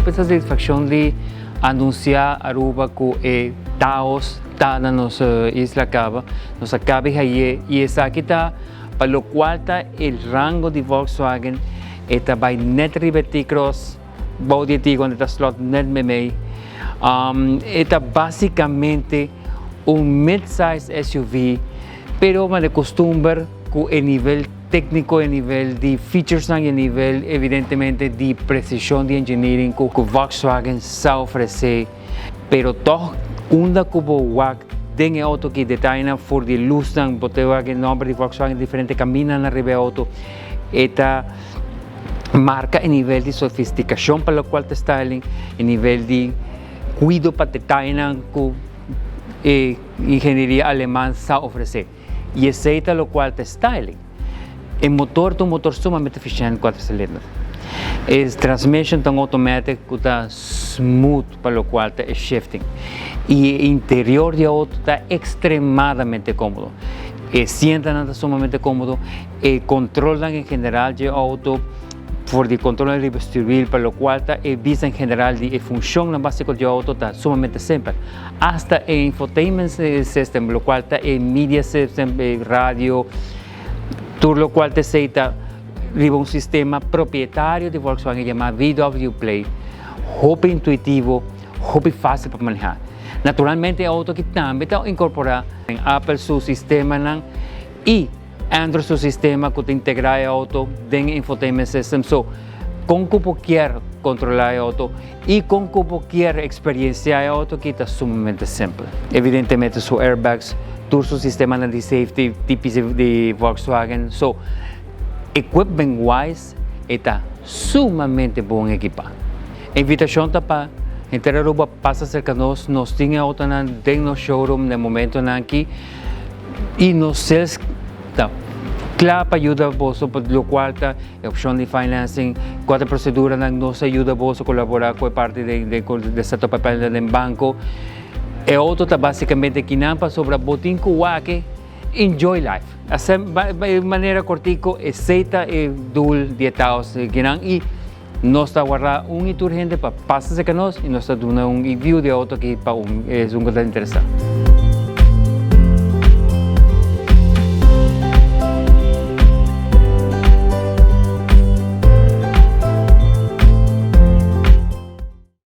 Hopi satisfaccion di anuncia Aruba cu e Taos ta na nos isla caba. Nos a caba di haye y esaki ta pa locual ta e rango di Volkswagen, e ta bay net riba e T-Cross, bou di e Tiguan e ta slot net memey. E ta basicamente un mid-size SUV, pero manera costumber cu e nivel tecnico, e nivel di featuresnan y e nivel evidentemente di precision di engineering cu Volkswagen sa ofrece. Pero toch unda cu bo wak den e auto ki detayenan for di luznan, bo ta wak e nomber di Volkswagen diferente camindanan riba e auto, e ta marca e nivel di sofisticacion pa locual ta styling, e nivel di cuido pa detayenan cu e ingenieria aleman sa ofrece. Y esey ta locual ta styling. E motor ta un motor sumamente eficiente, cuatro cilinder. E transmission ta un automatic cu ta smooth pa locual ta e shifting. Y e interior di e auto ta extremadamente comodo. E sientonan ta sumamente comodo. E controlnan en general di e auto, for di controlnan riba stuurwiel pa locual ta e bista en general di e funcionnan basico di e auto ta sumamente simpel. Hasta e infotainment system, locual ta e media system, e radio, tur locual ta esey ta riba un sistema propietario di Volkswagen yama VW Play. Hopi intuitivo, hopi facil pa maneha. Naturalmente e auto aki tambe ta incorpora Apple su sistemanan y Android su sistema cu ta integra e auto den e infotainment system. So, con cu bo kier controla e auto y con cu bo kier experiencia e auto aki ta sumamente simpel. Evidentemente su airbags, tur su sistemanan di safety tipico di Volkswagen. So, equipment wise e ta sumamente bon equipa. Invitacion ta pa henter Aruba pasa cerca nos, nos tin e autonan den nos showroom na momentonan aki y nos sales ta cla pa yuda boso pa locual ta e opcion di financing, cua ta e proceduranan, nos a yuda boso colabora cu e parti di setup papelnan den banco. E auto ta basicamente kinan pasobra bo tin cu wak enjoy life. Asina manera cortico esey ta e doel di e Taos kinan y nos ta warda un y tur hende pa pasa cerca nos y nos ta duna un review di e auto aki pa esun cu ta interesa.